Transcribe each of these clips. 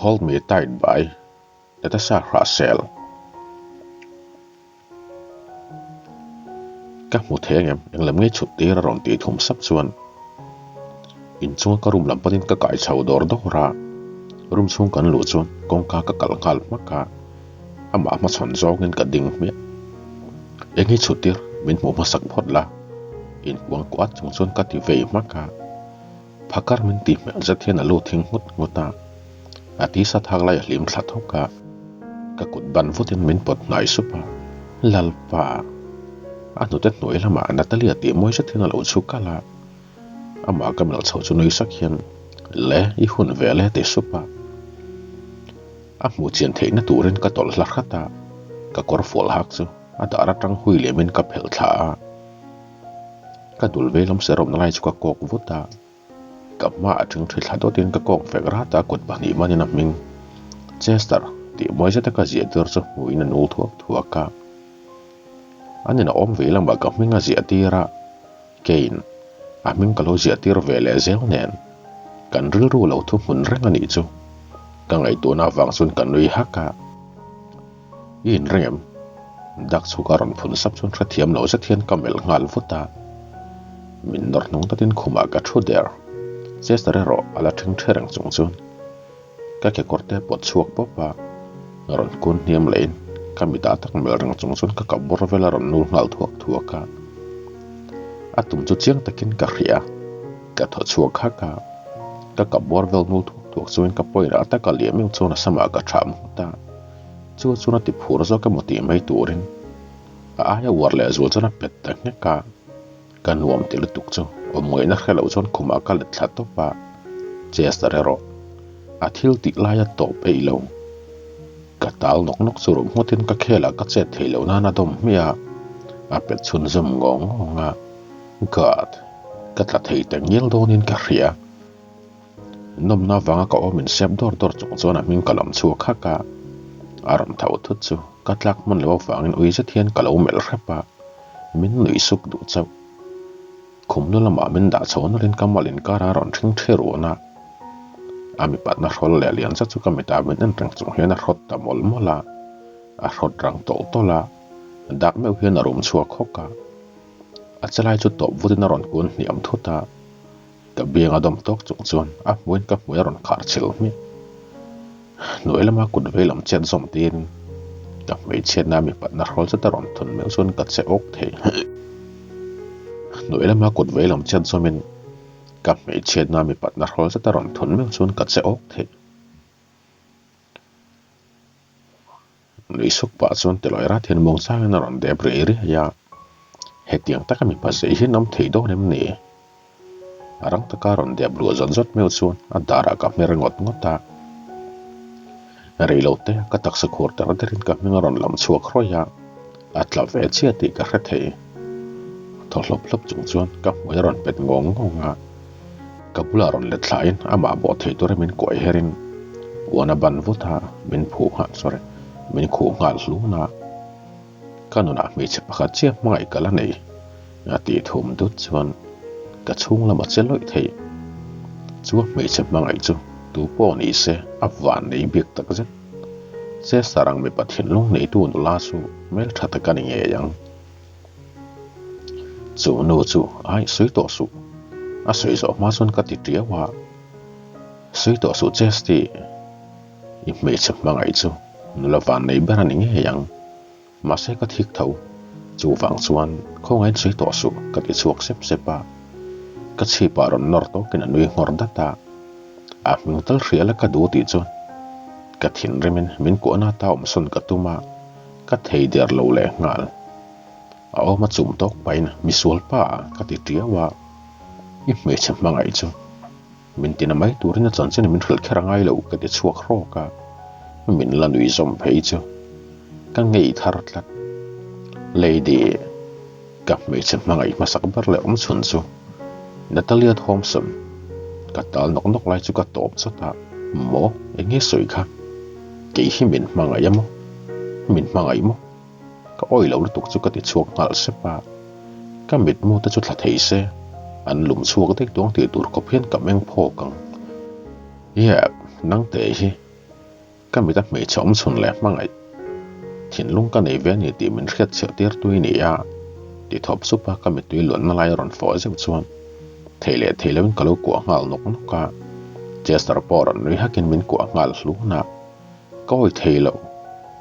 Hold Me Tight by Natasha Hrahsel. Ka hmu thei angem? Englam ngei chhut tir a rawn tih thum sap chuan inchunga ka room lam panin ka kai chho dawr dawr a. Room chhung kan luh chuan kawngka ka kalh nghal hmak a, amah hmachhawn zawngin ka ding hmiah. Eng hi chhut tir min hmuh hmasak phawt la, inkuang kuat chung chuan ka ti vei hmak a. Phakar min tih hmel zet hian a lu thing nghut nghut a, a tisa thak lai a hlim thla thawk a, ka kut ban vutin min pawt hnai sup a, Lalpa! A hnute hnuai lamah Natalia tih mawi zet hian a lo chhu kalh a, amah ka melh chho chu nui sak hian, Le, i hun vel e ti sup a. A hmuh chian theihna turin ka tawlh hla hrat a, ka kawr fual hak chu a dar atang hui lemin ka phelh thla a. Ka dul vei lam serawmna lai chu ka kawk vut a, ka hma a ṭing ṭhi thla dawtin ka kawk vek rat a, kut pahnih manin a hming Chester tih mawi zeta ka ziah tir chu hmuhin a nul thuak thuak a. An in a awm vei lamah ka hming a ziah tir a, keiin a hming ka lo ziah tir ve leh zel nen kan rilru lo thu hmun reng a nih chu ka ngaihtuahna avang chuan ka nui hak a. I inreng em? Dak chhuk a rawn phun sap chuan hrethiam lo zet hian ka melh nghal vut a. Min nawr hnung tatin khumah ka thu der. Chester erawh a la ṭhing ṭhe reng chung chuan ka kekawr te pawt chhuak pawp a, rawn kun hniam lehin ka mitah tak melh reng chung chuan ka kap bawr vel a rawn nul nghal thuak thuak a. A tum chu chiang takin ka hria. Ka thaw chhuak hak a, ka kap bawr vel nul thuak thuak chungin ka pawina taka liam meuh chuan a samah ka ṭham nghut a. Chu chuan a ti phur zawk emaw tih mai turin a aia uar leh zual chuan a pet ta nghek a, ka nuam ti lutuk chu awm ngaihna hre loh chuan khumah ka let thla tawp a, Chester erawh a thil tih laia tawp eih lo. Ka tal nawk nawk chu rum ngawtin ka khelah ka chet theih loh nan a dawm hmiah a, a pet chhunzawm ngawng ngawng a, God! Ka tla thei ta ngial dawnin ka hria. Nawmna vanga ka awm insep dawr dawr chung chuan a hming ka lam chhuak hak a, a rawn tho thut chu ka tlak hman loh avangin ui zet hian ka lo melh hrep a, min nuih suk duh chauh. Khum nu lamah min dah chho nawlhin ka mal inkar a rawn ṭhing ṭhi ruan a, a mipatna hrawl leh lian zet chu ka mitah min en reng chung hian a hrawt ta mawlh mawlh a, a hrawt rang tawlh tawlh a, dak meuh hian a rum chhuak hawk a, a chelai chu tawp vutin a rawn kun hniam thut a. Ka biang a dawm tawk chung chuan a hmuin ka hmui a rawn khar chhil hmiah. Hnuai lama kut vei lam chet zawm tiin ka hmeichhiatna mipatna hrawl zet a rawn thun meuh chuan ka che awk thei. Hnuai lama kut vei lam chet zawmin ka hmeichhiatna mipatna hrawl zet a rawn thun meuh chuan ka che awk thei. Nui suk pah chuan Tilawi rat hian muang changin a rawn dep riai riai a, hetiang taka mipa zei hi an awm thei dawn em ni? A rang taka rawn dep luah zawt zawt meuh chuan a darah ka hmer ngawt ngawt a, reilote ka taksa khur der derin ka hming a rawn lam chhuak hrawih a, a tla ve chiah tih ka hre thei. Thaw hlawp hlawp chung chuan ka hmui a rawn pet ngawng ngawng a. Ka bulah rawn let thlain amah bawh thei tura min kuai herin puan a ban vut a, min phuh nghal sorry min khuh nghal hlun a. Ka nunah hmeichhe pakhat chiah hmangaih ka la nei a tih thum dut chuan ka chhung lam a che lawih thei. Chu a hmeichhe hmangaih chu tu pawh ni se a van nei bik tak zet. Chester ang mipa thinlung neitu nula chu hmeltha tak a ni ngei ang. Chu nu chu ai sawi tawh suh, a sawi zawh hma chuan ka ti tiau a, Sawi tawh suh Chesty, i hmeichhe hmangaih chu nula van nei ber a ni ngei ang, mahse ka thik tho, chuvang chuan khawngaihin sawi tawh suh ka ti chhuak sep sep a, ka chhipah rawn nawr tawkin a nui nghawr dat a, a hming tal hria la ka duh tih chuan ka thinrimin min kuahna ata awmsawn ka tum a. Ka thei der lo leh nghal. A awm a chum tawk pahin misual pa ka ti tiau a, i hmeichhe hmangaih chu min tina mai turin a chanchin min hrilh kher a ngai lo ka ti chhuak hrawk a, min la nui zawm phei chu ka ngei thar tlat. Lady, ka hmeichhe hmangaih hmasak ber leh awm chhun chu Natalia Thompson ka tal nawk nawk lai chu ka tawp chawt a, maw eng nge sawi kha? Kei hi min hmangaih a maw? Min hmangaih maw? Ka awi lo lutuk chu ka ti chhuak nghal sep a, ka mitmu te chu thla thei se, an lum chhuak daih duang tih tur khawp hian ka meng phawk ang. Yep, nang te hi. Ka mit a hmeichhe awm chhun leh hmangaih thinlung ka nei ve a ni tih min hriat chhiah tir tui ni a ti thawp sup a, ka mittui luanna lai a rawn fawh zeuh chuan thei leh thei loin ka lo kuah nghal nawk nawk a. Chester pawh rawn nui hakin min kuah nghal hlun a, ka awi thei lo.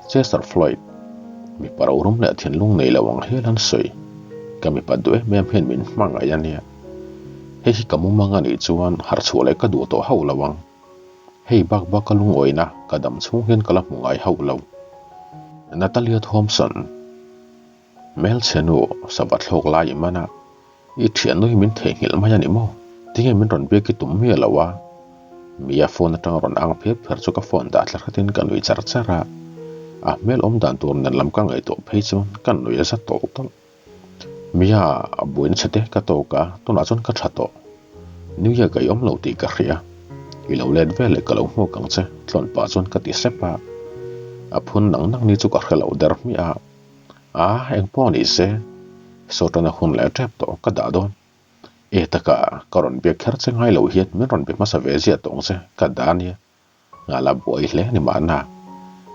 Chester Floyd, mipa rorum leh thinlung nei lo ang hial an sawi. Ka mipa duh em em hian min hmangaih a nia. Hei hi ka mumang a nih chuan harh chhuah leh ka duh tawh hauh lo ang. Hei bak bak ka lungawina ka dam chhung hian ka la hmu ngai hauh lo. Natalia Thompson, Hmelchhe nu sava thlawk lai i man a, i thiannu hi min theihnghilh mai a ni maw? Tinge min rawn biak i tum miah lo a? Mia phone atanga rawn ang pher pher chu ka phone dah thla hratin ka nui char char a, a hmel awm dan tur nen lam ka ngaihtuah phei chuan ka nui a za tawlh tawlh. Mia a buaina chhe te ka tawk a, tunah chuan ka tha tawh. New York a i awm lo tih ka hria. I lo let vel leh ka lo hmuak ang che, tlawn pah chuan ka ti sep a. A phun nang nang ni chu ka hre lo der hmiah a. A, engpawh ni se, Sawtana hun leh tep tawh ka dah dawn. E taka, ka rawn biak kher che ngai lo hian min rawn be hmasa ve ziah tawng che, ka dah ania. Nghal a buai hle ni mahna,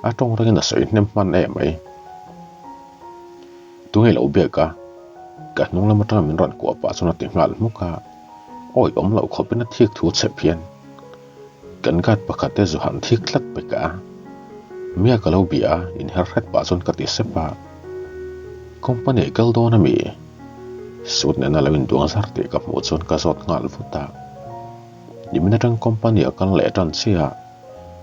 a tawng rengin a sawi hnem hman em mai. Tunge lo biak a, ka hnung lam atanga min rawn kuah pah chuan a ti nghal hmuk a, awi awm loh khawpin a thik thu chep hian kan guard pakhat te zu han thik tlat pek a. Mia ka lo bia a, inher hret pah chuan ka ti sep a, Company kal dawn ami? Suit nena lo induang zar tih ka hmuh chuan ka zawt nghal vut a. Nimin atang company a kal leh tan chiah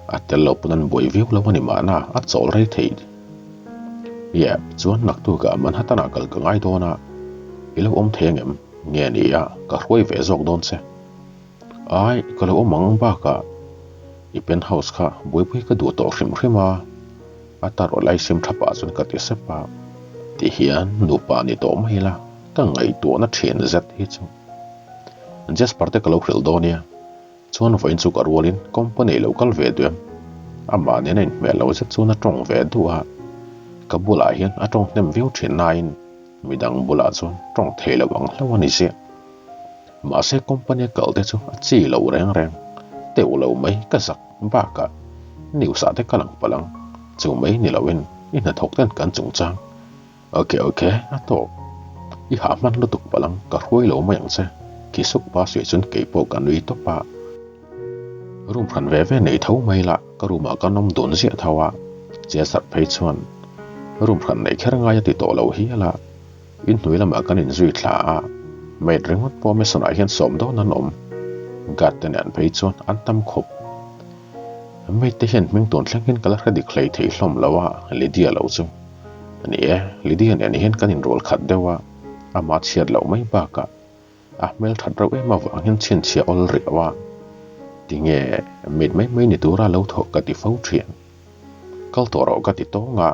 a tel loh pawn an buai viau lo a ni mahna a chawl rei thei. Yep, chuan naktukah Manhattan ah kal ka ngai dawn a, i lo awm thei angem? Nge ni a, ka hruai ve zawk dawn che. Ai, ka lo awm ang bakah i penthouse kha buaipui ka duh tawh hrim hrim a, a tar aw lai sim tha pah chuan ka ti sep a, tihian nupa ni tawh mai ila ka ngaihtuahna thin zet hi chu. Jasper te ka lo hrilh dawn nia, chuan vawiin chu ka rualin company lo kal ve duh em? Amah nen a inhmel lo zet chuan a tawng ve duh a, ka bulah hian a tawng hnem viau thin nain midang bulah chuan tawng thei lo ang hlauh a ni ziah. Mahse company a kal te chu a chi lo reng reng, teuh lo mai ka zak bakah news ah te ka lang palh ang, chu mai ni loin i hnathawk ten kan chungchang Ok ok, a tawp. I hah hman lutuk palh ang, ka hruai lo mai ang che. Khi suk pa suih chuan kei pawh ka nui tawp a. Room hran ve ve nei tho mai la, ka room ah ka nawm dun ziah tho a. Che sarh phei chuan room hran nei kher ngai a ti tawh lo hial a. Inhnui lamah kan inzui thla a, maid ringawt pawh Mason ah hian sawm dawn an awm. Guard te nen phei chuan an tam khawp. Maid te hian hming tun thleng hian ka la hre dik hlei thei hlawm lo a, Lydia lo chu. Ni e, Lydia nen hian kan inrual khat deuh a, ama chhiat loh mai bakah a hmel that reuh em avang hian chhinchhiah awl riau a, tinge maid mai mai ni tura lo thawh ka ti fo thin. Kal tawh rawh ka ti tawng a,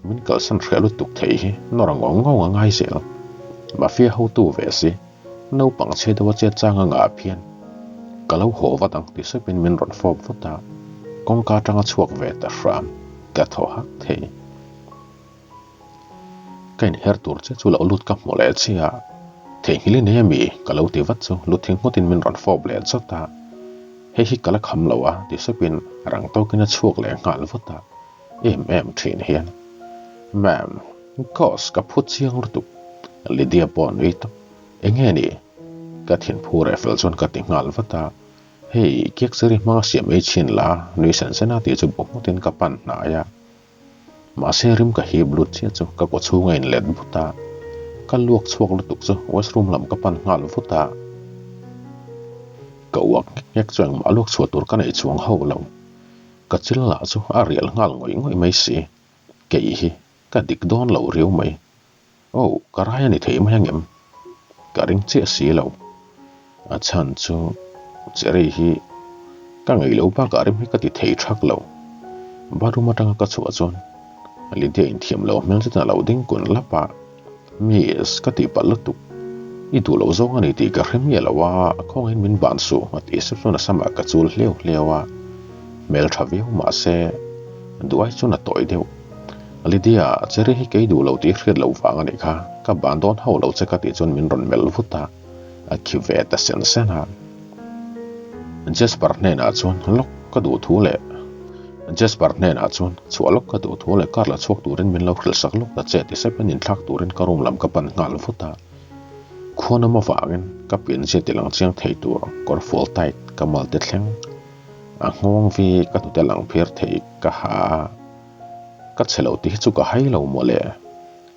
min kalsan hriah lutuk thei hi nawr a ngawng ngawng a ngai zel. Mafia hotu ve si, naupang chhe deuh a chet chang a ngah phian. Ka lo haw vat ang ti sepin min rawn fawp vut a, kawngka atanga chhuak ve ta hram ka thaw hak thei. Ka inher tur che chu lo lut ka hmu leh chiah a, theihnghilh i nei ami? Ka lo ti vat chu luthing ngawtin min rawn fawp leh chawt a, hei hi ka la kham lo a ti sepin rang tawkin a chhuak leh nghal vut a, em em thin hian. Ma'am, Gos ka phu chiang lutuk, Lydia pawh a nui tawp, enge ni? Ka thinphu reh fel chuan ka ti nghal vat a, hei cake seri hmanga siam ei chhin la nui sen sen a tih chu bu ngawtin ka pan hnai a. Mahse rim ka hip lut chiah chu ka kaw chhung a inlet vut a, ka luak chhuak lutuk chu washroom lam ka pan nghal vut a. Ka uak nghek nghek chu engmah luak chhuah tur ka neih chuang ho lo. Ka chil lah chu a rial nghal ngawih ngawih mai si. Kei hi ka dik dawn lo riau mai. Oh, ka rai a ni thei mai angem? Ka ring chiah si lo. A chhan chu Cherry hi ka ngaih lo bakah rim hi ka ti thei thak lo. Bathroom atanga ka chhuah chuan Lydia inthiam lo hmel zetin a lo ding kun lap a, Miss, ka tih palh lutuk. I duh loh zawng a ni tih ka hre miah lo a, khawngaihin min ban suh a tih sep chuan a samah ka chul hliau hliau a. Hmel tha viau mahse duai chuan a tawi deuh. Lydia, Cherry hi kei duh lo tih hriat loh vang a nih kha, ka ban dawn hauh lo che ka tih chuan min rawn melh vut a, a khi ve ta sen sen a. Jasper hnenah chuan lawk ka duh thu leh. Jasper hnenah chuan chhuah lawk ka duh thu leh car la chhuak turin min lo hrilh sak lawk ta che ti sepin inthlak turin ka room lam ka pan nghal vut a. Khuanawm avangin ka pianzia ti lang chiang thei tur kawr fual tight ka mal te thleng a nghawng vi ka hnute lang phir thei ka ha a. Ka chhe lo tih hi chu ka hai lo mawle.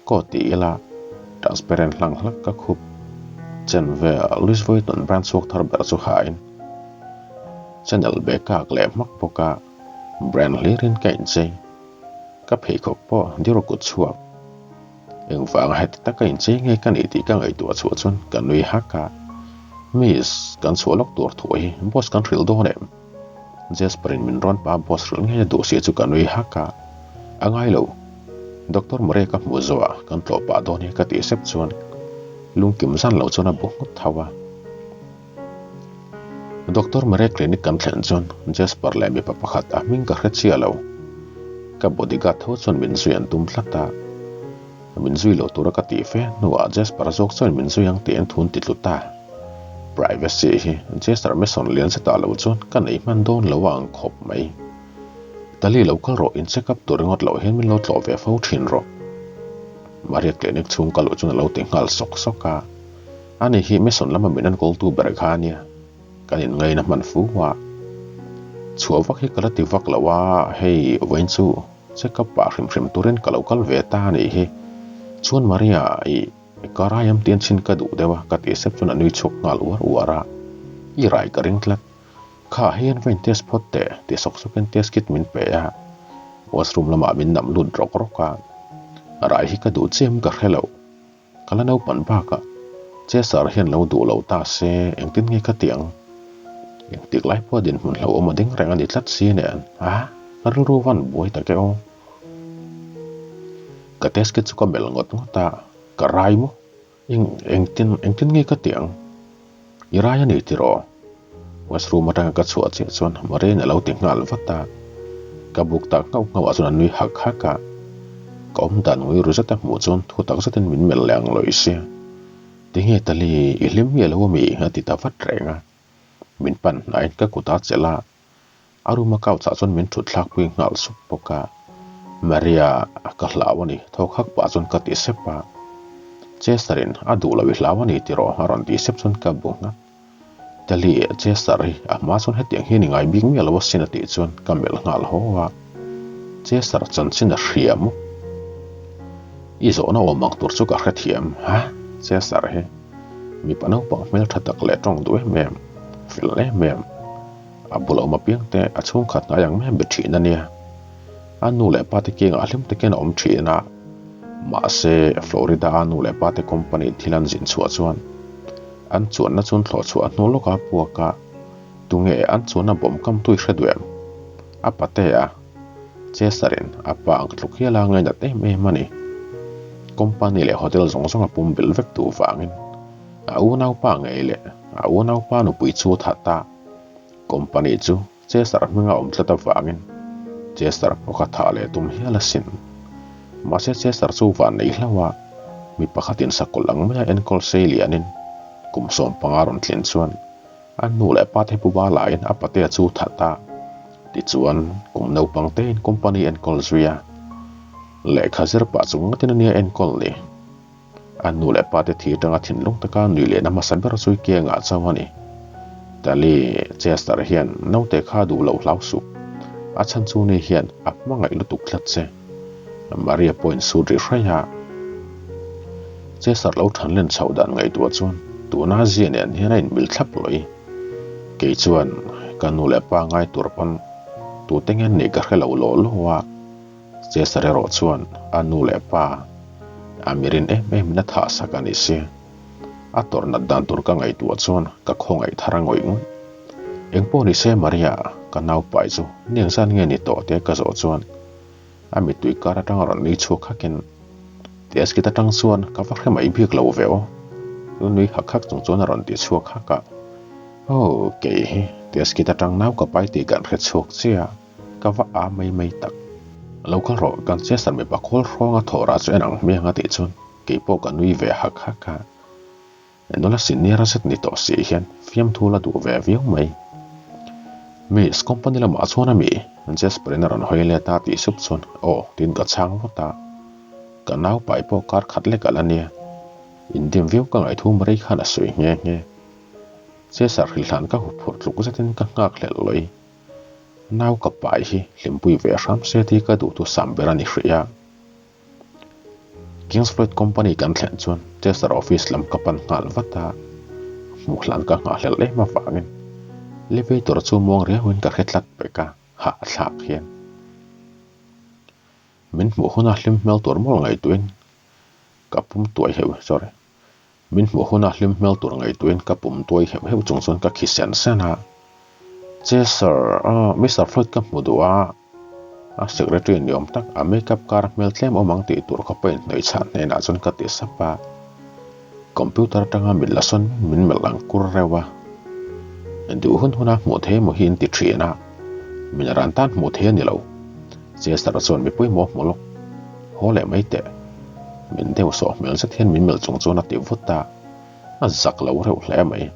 Kaw ti ila transparent hlang hlak ka khup chen vel Louis Vuitton brand chhuak thar ber chu hain channel be kak leh hmak bawk a, brand hlirin ka inchei. Ka pheikhawk pawh Dior kut chhuak. Engvanga heti taka inchei nge ka nih tih ka ngaihtuah chhuah chuan ka nui hak a, Miss, kan chhuah lawk tur thu hi boss kan hrilh dawn em? Jasper-in min rawn pa boss hrilh ngei a duh si chu ka nui hak a, A ngai lo. Doctor Murray ka hmuh zawh ah kan tlawh pah dawn hi ka tih sep chuan lungkim zan lo chuan a bu nghut tho a. Doctor Murray clinic kan thlen chuan Jasper leh mipa pakhat a hming ka hre chiah lo. Ka bodyguard tho chuan min zui an tum tlat a. Min zui lo tura ka tih fe hnuah Jasper zawk chuan min zui ang tih an thun ti tlu ta. Privacy hi Jasper Mason lian zetah lo chuan ka nei hman dawn lo a ang khawp mai. Tali lo kal rawh, in check up tur ringawt loh hian min lo tlawh ve fo thin rawh. Maria clinic chhung ka luh chuan a lo ti nghal sawk sawk a. Ani hi Mason lama min enkawltu ber kha a nia. Kan inngaina hman fu a. Chhuah vak hi ka la ti vak lo a, hei vawiin chu check up pah hrim hrim turin ka lo kal ve ta a nih hi. Chuan Maria i ka rai am tian chhin ka duh deuh a ka tih sep chuan a nui chhuak nghal uar uar a. I rai ka ring tlat. Kha hian va in test phawt teh tih sawk sawkin test kit min pe a, washroom lamah min nam lut rawk rawk a, rai hi ka duh chiam ka hre lo, ka la naupan bakah Chesar hian lo duh lo ta se engtin nge ka tih ang? Engtik lai pawh dinhmun hlauhawm a ding reng a ni tlat si nen a, ka rilru van buai tak e aw. Ka test kit chu ka melh ngawt ngawt a, ka rai maw? Eng, engtin, engtin nge ka tih ang? I rai a ni tiraw? Washroom atanga ka chhuah chiah chuan Maureen a lo ti nghal vat a. Ka buk tak nghauh nghauh ah chuan a nui hak hak a. Ka awm dan ngui ru zet a hmuh chuan thu tak zetin min melh leh ang lawih sia. Tinge Tali, i hlim miah lo ami? a ti ta vat reng a. Min pan hnaiin ka kut a chelh a. A room a couch ah chuan min thut thlak pui nghal sup bawk a. Maria, ka hlau a ni, thawk hak pah chuan ka ti sep a. Chester in a duh lo i hlau a ni tiraw a rawn ti sep chuan ka bu nghat. Tali, Chester hi a hma chuan hetiang hian i ngai bik miah lo asin a tih chuan ka melh nghal haw a. Chester chanchin a hria maw? I zawhna awm ang tur chu ka hrethiam, ha? Chester hi mipa naupang hmeltha tak leh tawng duh em em, fel em em. A bul awm apiang te a chhungkhat hnai ang mai a be thin a nia. A nu leh pa te kiangah hlim takin a awm thin a. Mahse, Florida a nu leh pa te company thil an zin chhuah chuan an chuanna chu an thlawh chhuah hnu lawka puak a, tunge an chuanna bawm kam tui hre duh em? A pate a, Chester in a pa ang tluk hial a ngainat em em a ni. Company leh hotel zawng zawng a pum belh vek duh vangin a unaupa ngei leh a unaupa nupui chu a that a. Company chu Chester hminga awm tlat avangin Chester pawh kha thah leh tum hial asin. Mahse Chester chu van nei hlauh a, mi pakhatin sakawlh ang maia enkawl sei lianin kum 15 rawn tlin chuan a nu leh pa te buba laiin a patea chu that a, tichuan kum naupang tein company enkawl zui a, lehkha zir pah chung ngatin ania enkawl ni. A nu leh pa te thi atanga thinlung taka nui lehna hmasa ber chu ke ngah chauh a ni. Tali, Chester hian naute kha duh loh hlau suh. A chhan chu ni hian a hmangaih lutuk tlat che. Maria pawhin sut rih hraih a. Chester lo than len chhoh dan ngaihtuah chuan tuna zia nen hian a inmil thlap lawih. Kei chuan ka nu leh pa ngai tur pawn tute nge an nih ka hre lo law law a. Chester erawh chuan a nu leh pa a mirin em em in a thah sak a ni si. A tawrh nat dan tur ka ngaihtuah chuan ka khawngaih thar a ngawih ngawih. Engpawh ni se Maria, ka nau pai chu niang zan nge ni tawh tia ka zawh chuan a mittui kar atang a rawn nui chhuak hakin test kit atang chuan ka va hre mai bik lo ve aw. Lu nui hak hak chung chuan a rawn ti chhuak hak a. Aw kei hi test kit atang nau ka pai tih kan hre chhuak chiah. Ka va a mai mai tak. Lo kal rawh, kan Chester mipa khawl hrawnga thawh rah chu en ang hmiang a tih chuan kei pawh ka nui ve hak hak a. Nula senior a zet ni tawh si hian fiamthu la duh ve viau mai. Miss, company lamah chuan a mi? Jasper in a rawn hawi let a tih sup chuan aw tiin ka chhang vut a. Ka nau pai pawh kar khat lek alh a nia. Indim viau ka ngaihthu Marie khan a sawi nghe nghe. Cesar hrilhlan ka huphurh tluk zetin ka nghak hlelh lawih. Nau ka pai hi hlimpui ve hram se tih ka duhtu sam ber a ni hrih a. Kings Floyd Company kan thlen chuan Chester office lam ka pan nghal vat a, hmuh hlan ka nghahhlelh em avangin elevator chu muang riauin ka hre tlat pek a, hahthlak hian. Min hmuh huna hlim hmel tur mawlh ngaihtuahin ka pum tuai heuh, sorry. Min hmuh huna hlim hmel tur ngaihtuahin ka pum tuai heuh heuh chung chuan ka khi sen sen a. Chester, ah, Mister Floyd ka hmu duh a, a secretary ni awm tak, a makeup kar hmel tlem awm ang tih tur kha pawhin hnawih chhah hnenah chuan ka ti sap a. Computer atanga mit la sawn min melh ang kur reuh a. Duh hun huna hmuh thei emaw hi in ti thin a, min ran tan hmuh thei a ni lo. Chester chuan mipui maw hmu lawk. Haw leh mai teh. Min deuh sawh hmel zet hian min melh chung chuan a ti vut a, a zak lo reuh hle mai.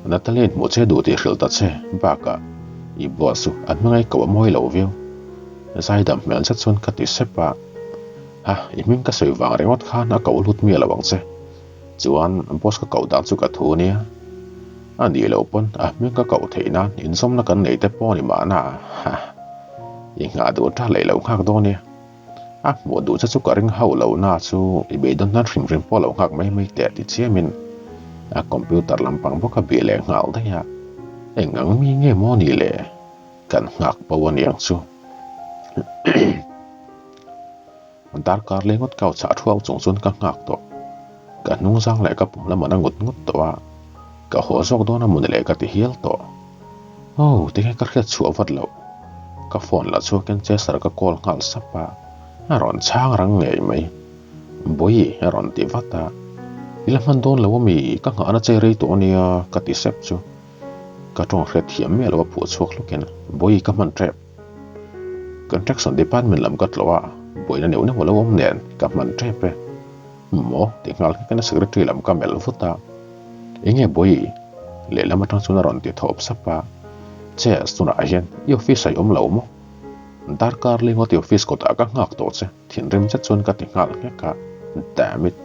Natalie hmuh che duh tih hrilh ta che, bakah i buah chu a hmangaih koh a mawi lo viau. Zaidam hmel zet chuan ka ti sep a, Ha, i hming ka sawi vang ringawt khan a koh lut miah lo ang che. Chuan boss ka koh dan chu ka thu nia. A nih loh pawn a hming ka koh theih nan inzawmna kan nei te pawh a ni mahna. Ha, i nghah duh ta leh lo nghak dawn nia. A hmuh duh che chu ka ring hauh lo na chu i beidawn nan hrim hrim pawh lo nghak mai mai teh ti chiamin a computer lampang bawk a bih leh nghal daih a. Eng ang mi nge maw ni le? Kan nghak po a niang chu. Darkar leh ngawt kau chah thuau chung chuan ka nghak tawh. Ka hnung zang leh ka pum lam an a ngut ngut tawh a, ka haw zawk dawn a mawni leh ka ti hial tawh. Oh, tinge ka hriat chhuah vat loh. Ka phone lah chhuakin Chester ka call nghal sap a, a rawn chhang rang ngei mai. Bawi a rawn ti vat a, I la hman dawn lo ami, ka nghahna che rei tawh ania ka ti sep chu. Ka tawng hriat thiam miah lo a phuah chhuak hlukin, Bawi ka hman tep. Construction department lam ka tlawh a, buaina neuh neuh a lo awm nen ka hman tep e. Maw? Ti nghal nghekin a secretary lam ka melh vut a. Enge buai? Lehlam atang chuan a rawn ti thawp sap a. Chess, tunah hian i office ah i awm lo maw? Darkar lingawt i office kawtah ka nghak tawh che, thinrim zet chuan ka ti nghal nghek a. Damn it!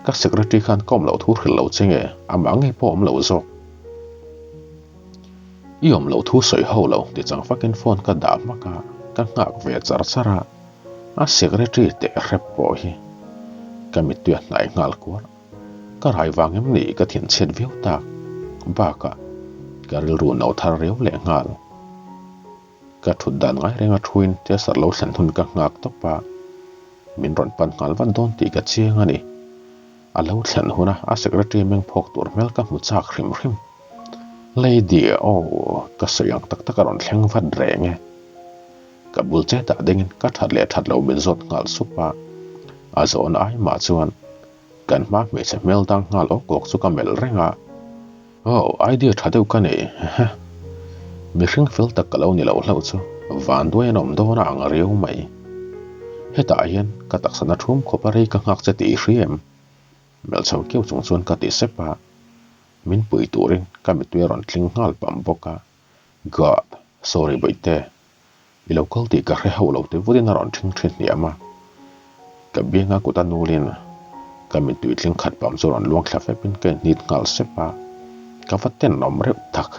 Ka secretary khan ka awm loh thu hrilh lo che nge, amah ngei pawh a awm lo zawk. I awm loh thu sawi ho lo ti chang fakin phone ka dah hmak a, ka nghak ve char char a, a secretary teh hrep pawh hi ka mittui a hnai nghal kuar. Ka rai vang em ni ka thinchhiat viau tak bakah ka rilru no thar riau leh nghal. Ka thut dan ngai reng a thuin Chester lo thlen hun ka nghak tawp a, min rawn pan nghal vat dawn tih ka chiang a ni. A lo thlen huna a secretary meng phawk tur hmel ka hmu chak hrim hrim. Lady, aw, ka sawi ang tak tak a rawn thleng vat reng e. Ka bul chetah dingin ka that leh that lo min zawt nghal sup a, a zawhna ai mah chuan kan hma hmeichhe hmel dang nghal awk awk chu ka melh reng a. Aw, idea tha deuh ka nei, hehe. Mihring fel tak ka lo ni loh hlauh chu vanduai an awm dawn a ang riau mai. Hetah hian ka taksa na thum khawp a rei ka nghak che tih i hria em? Melh chho keuh chung chuan ka ti sep a, min pui turin ka mittui a rawn tling nghal pam bawk a. God, sorry bawihte, i lo kal tih ka hre hauh lo ti vutin a rawn ṭhing ṭhin hniam a. Ka bianga kut a nulin ka mittui tling khat pam chu rawn luang thla fepin ka inhnit nghal sep a, ka va tenawm reuh tak.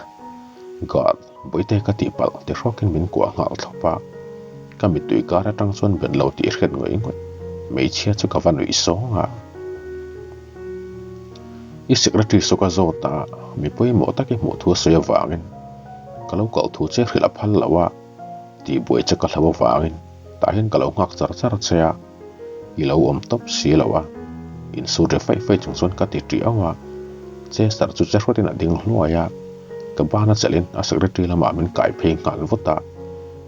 God, bawihte ka tihpalh ti hrawkin min kuah nghal thlawp a, ka mittui kar atang chuan bet lo tih hriat ngawih ngawih hmeichhia chu ka va nuih sawng a. I secretary saw ka zawt a, mi pawimawh tak i hmuh thu a sawi avangin ka lo kalh thu che hrilh a phal lo a, tihbuai che ka hlo avangin tah hian ka lo nghak char char che a, i lo awm tawp si lo a, insur ri faih faih chung chuan ka ti ṭiau a, Chester chu che hrawtin a ding hluai a, ka bana chelhin a secretary lamah min kai phei nghal vut a,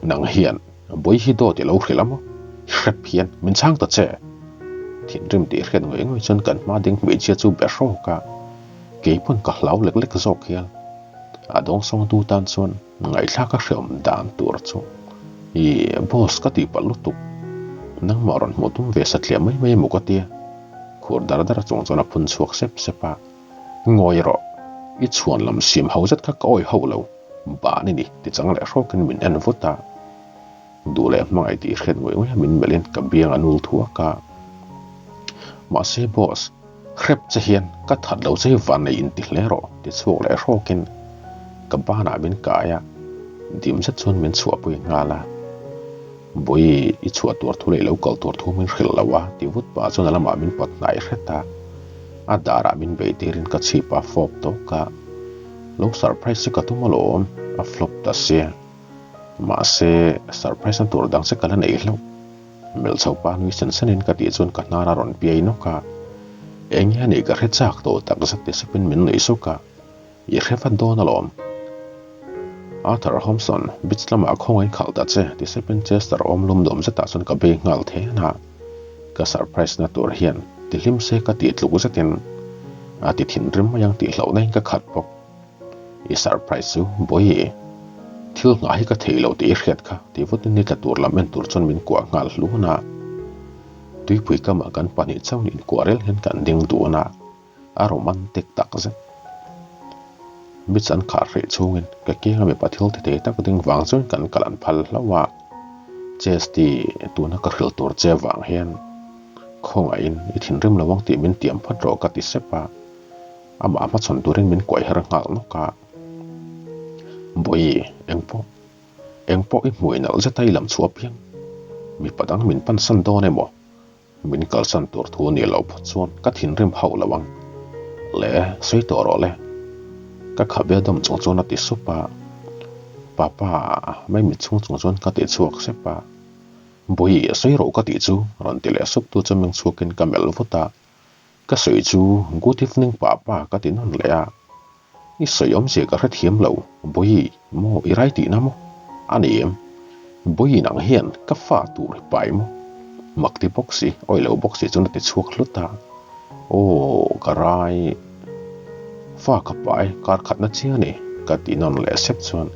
nang hian Bawi hi dawt i lo hrilh a maw? Hrep hian min chhang ta che! Thinrim tih hriat ngawih ngawih chuan kan hma ding hmeichhia chu be hrawk a, kei pawn ka hlau lek lek zawk hial. A dawngsawng tu tan chuan ngaihthlak a hreawm dan tur chu i boss ka tih palh lutuk. Nangmah rawn hmuh tum ve satliah mai mai emaw ka tia. Khur dar dar chung chuan a phun chhuak sep sep a, Ngawi rawh, i chhuan lam siam ho zet kha ka awih hauh lo. Ban i ni, ti chang leh hrawkin min en vut a. Duh leh hmangaih tih hriat ngawih ngawih a min melhin ka biang a nul thuak a. Mahse boss, hrep che hian ka that lo che hi van nei inti hle rawh, ti chhuak leh hrawkin ka banah min kai a, dim zet chuan min chhuahpui nghal a. Bawi, i chhuah tur thu leh i lo kal tur thu min hrilh lo a, ti vut pah chuan a lamah min pawt hnai hret a. A darah min bei tirin ka chhip a fawp tawk a. Lo surprise chu ka tum alawm, a flop ta sia. Mahse, surprise na tur dang che ka la nei hlauh. Melh chho pa nui sen senin ka tih chuan ka hnar a rawn piai nawk a. Eng nge a nih ka hre chak tawh tak zet ti supin min nuih suk a. I hre vat dawn alawm. Arthur Homson, beach lamah khawngain khalh ta che, ti sepin Chester awm lum nuam zetah chuan ka bei nghal then a. Ka surprise na tur hian ti hlim se ka tih tluk zetin a ti thinrim mai ang tih hlauhna in ka khat bawk. I surprise chu bawi thil nghah hi ka thei lo tih i hriat kha ti vutin ni tla tur lam en tur chuan min kuah nghal hlun a. Tuipui kamah kan pahnih chauhin inkuah rel hian kan ding dun a. A romantic tak zet. Beach an khar hrih chhungin ka kianga mipa thil ti thei tak ding vang chuan kan kal an phal hlauh a. Chesty tuna ka hrilh tur che vang hian khawngaihin i thinrim lo ang tih min tiam phawt rawh ka ti sep a. Amah hmachhawn turin min kuai her nghal nawk a. Bawi engpawh engpawh i hmui nalh zeta i lam chhuah piang mipa dang min pansan dawn emaw? Min kalsan tur thu nih loh phawt chuan ka thinrim hauh lo ang. Le, sawi tawh rawh le. Ka khabe dawm chung chuan a ti sup a. Papa, mai mit chhung chung chuan ka ti chhuak sep a. Bawi, sawi rawh ka tih chu, rawn ti leh sup tu chu meng chhuakin ka melh vut a. Ka sawi chu, Good evening papa ka ti nawn leh a. I sawi awmzia ka hrethiam lo, Bawi, maw i rai tihna maw? A ni em? Bawi nang hian ka fa tur i pai maw? Mak ti bawk si, awi lo bawk si chuan a ti chhuak hlut a. Aw, ka rai. Fa ka pai, kar khatna chiang a ni, ka ti nawn leh sep chuan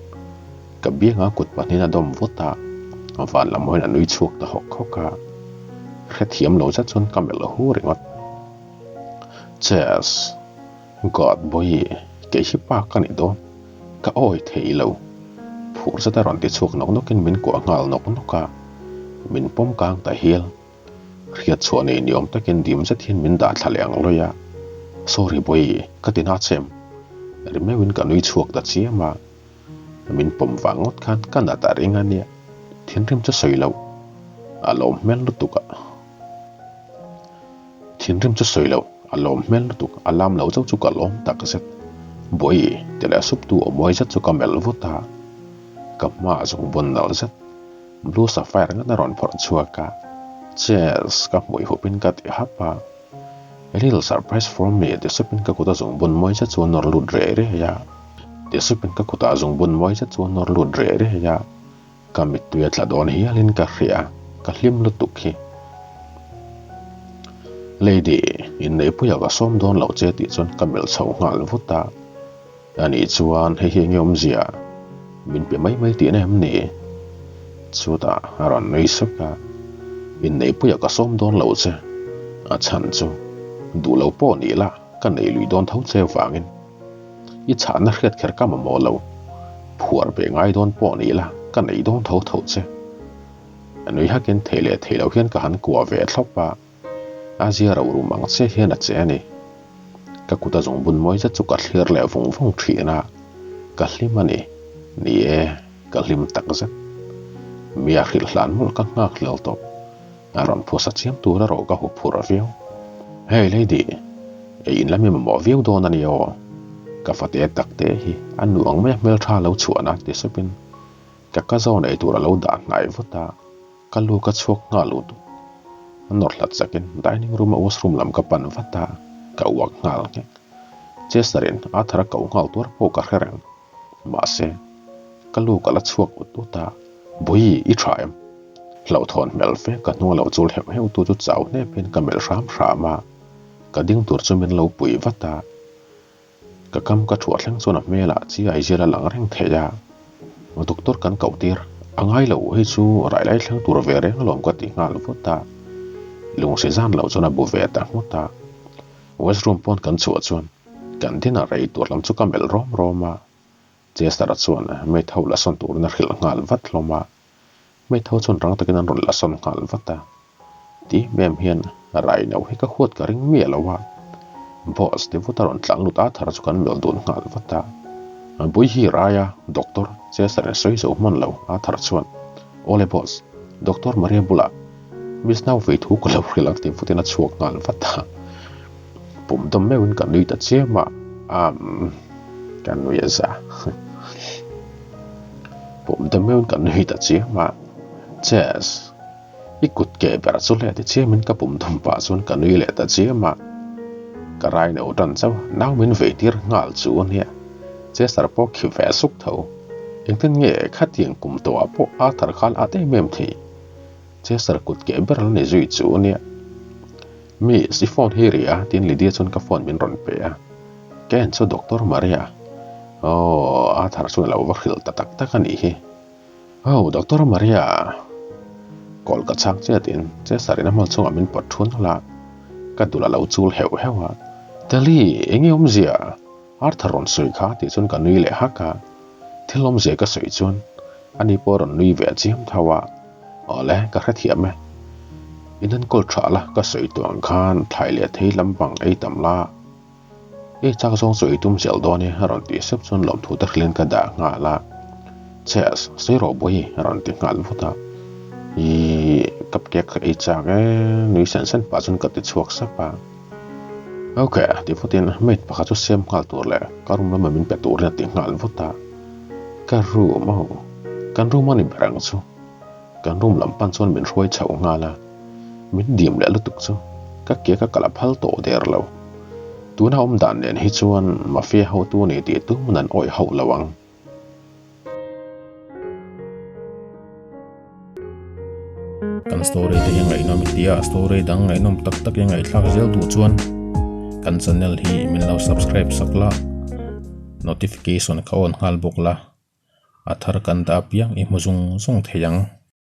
ka bianga kut pahnihin a dawm vut a, van lam hawiin a nui chhuak ta hawk hawk a. Hrethiam lo zet chuan ka melh hu ringawt. Chess. God Bawi, kei hi pa ka ni dawn, ka awi thei lo. Phur zeta rawn ti chhuak nawk nawkin min kuah nghal nawk nawk a, min pawm kang ta hial. Hriat chhuah nei ni awm takin dim zet hian min dah thla leh ang lawi a, Sorry Bawi, ka ti na che em? Ri meuhin ka nui chhuak ta chiam a, min pawm vang ngawt khan ka nat a ring a nia, thinrim chu sawi loh, a lawm hmel lutuk a. Thinrim chu sawi loh, a lawm hmel lutuk, a lam lo chauh chu ka lawm tak zet. Bawi, ti leh sup tu awm uai zet chu ka melh vut a. Ka hmaah zawng vawn nalh zet, blue sapphire ngat a rawn phawrh chhuak a. Cheers, ka hmui hup in ka ti hap a. A little surprise for me, ti sup in ka kut a zung bun mawi zet chu a nawr lut reh reh a. Ti sup in ka kut ah zung bun mawi zet chu a nawr lut reh reh a. Ka mittui a tla dawn hialin ka hria, ka hlim lutuk hi. Lady, inneihpuia ka sawm dawn loh che tih chuan ka melh chho nghal vut a. Anih chuan hei hi enge awmzia? Min pe mai mai tihna em ni? Chutah a rawn nui suk a, Inneihpuia ka sawm dawn loh che, a chhan chu duh lo pawh ni la ka nei lui dawn tho che vangin. I chhahna hriat kher ka mamawh lo. Phuar ve ngai dawn pawh ni ila ka nei dawn tho tho che. A nui hakin thei leh thei lo hian ka han kuah ve thlawp a, a zia ro rum ang che hian a che a ni. Ka kut a zungbun mawi zet chu ka thlir leh vung vung thin a, ka hlim a ni. Ni e, ka hlim tak zet. Mi a hrilh hlan mawlh ka nghak hlel tawp. A rawn phuasa chiam tur erawh ka huphurh viau. Hey lady, ei in lam i mamawh viau dawn a ni aw. Ka fate tak te hi a nu ang mai a hmeltha lo chhuahna ti supin ka ka zawn ei tur a lo dah hnai vut a, ka lu ka chhuak nghal ut ut. A nawr hlat chakin dining room a washroom lam ka pan vat a, ka uak nghal nghek. Chester in Arthur a koh nghal tuar pawh ka hre reng. Mahse, ka lu ka la chhuak ut ut a, Bawi, i tha em? Hlauhthawn hmel fe ka hnung a lo chul heuh heuh tu chu chau hnep hian ka melh hram hram a, ka ding tur chu min lo pui vat a. Ka kam ka thuah thleng chuan a hmelah chi ai zial a lang reng thei a, Doctor kan koh tir a ngai lo hei chu rai lai thleng tur ve reng alawm ka ti nghal vut a, lungsi zan loh chuan a bu ve ta nghut a. Washroom pawn kan chhuah chuan kan dinner ei tur lam chu ka melh rawm rawm a. Chester-a chuan maid ho la sawn turin a hrilh nghal vat hlawm a, maid ho chuan rang takin an rawn la sawn nghal vat a. Ti mem hian Raino hi ka huat ka ring miah lo a, Boss ti vut a rawn tlang lut Arthur-a chu kan melh dun nghal vat a. Bui hi rai a, Doctor, Chester-in sawi zo hman lo Arthur chuan, Awle Boss, Doctor Maria bulah Miss nau vei thu ka lo hrilh ang ti vutin a chhuak nghal vat a. Pum dawm meuhin ka nui ta chiam a, umm ka nui a za. Pum dawm meuhin ka nui ta chiam a, Chess, i kut ke ber chu leh ti chiamin ka pum dawm pah chuan ka nui leh ta chiam a. Ka rai no tan chauh, nau min vei tir nghal chu a nia. Chester pawh khi ve suk tho. Engtin nge khatiang kum tawhah pawh Arthur khan a at em em thei? Chester kut keh ber la ni zui chu ania. Miss, i phone hi ri a, tiin Lydia chuan ka phone min rawn pe a. Ka en chu Doctor Maria. Aw, Arthur chuan a lo va hrilh ta tak tak a nih hi. Aw, Doctor Maria. Call ka chhak che tiin Chester in a hmal chungah min pawt thun nawlh a. Ka dul a lo chul heuh heuh a. Tali, enge awmzia? Arthur rawn sawi kha tih chuan ka nui leh hak a. Thil awmzia ka sawi chuan ani pawh a rawn nui ve chiam tho a. Awle, ka hrethiam e. In enkawl tha la, ka sawi tawh ang khan thlai leh thei lam bang ei tam la. I chak zawng chu ei tum zel dawn e, a rawn tih sep chuan lawmthu te hrilhin ka dah nghal a. Chess, sawi rawh bawi, a rawn ti nghal vut a. Ih, cupcake ka ei chak e, nui sen sen pah chuan ka ti chhuak sap a. Ok, ti vutin maid pakhat chu siam nghal tur leh ka room lama min pe turin a ti nghal vut a. Ka room oh, kan room a ni ber ang chu. Kan room lam pan chuan min hruai chhoh nghal a, min dim leh lutuk chu ka ke ka kal a phal tawh der lo. Tuna awm dan nen hi chuan mafia hotu a ni tih tuman an awih hauh lo ang. Kan story te hi ngaihnawm i tia, story dang ngaihnawm tak tak i ngaihthlak zel duh chuan kan channel hi min lo subscribe sak la, notification kha on nghal bawk la, a thar kan dah apiang i hmu zung zung thei ang.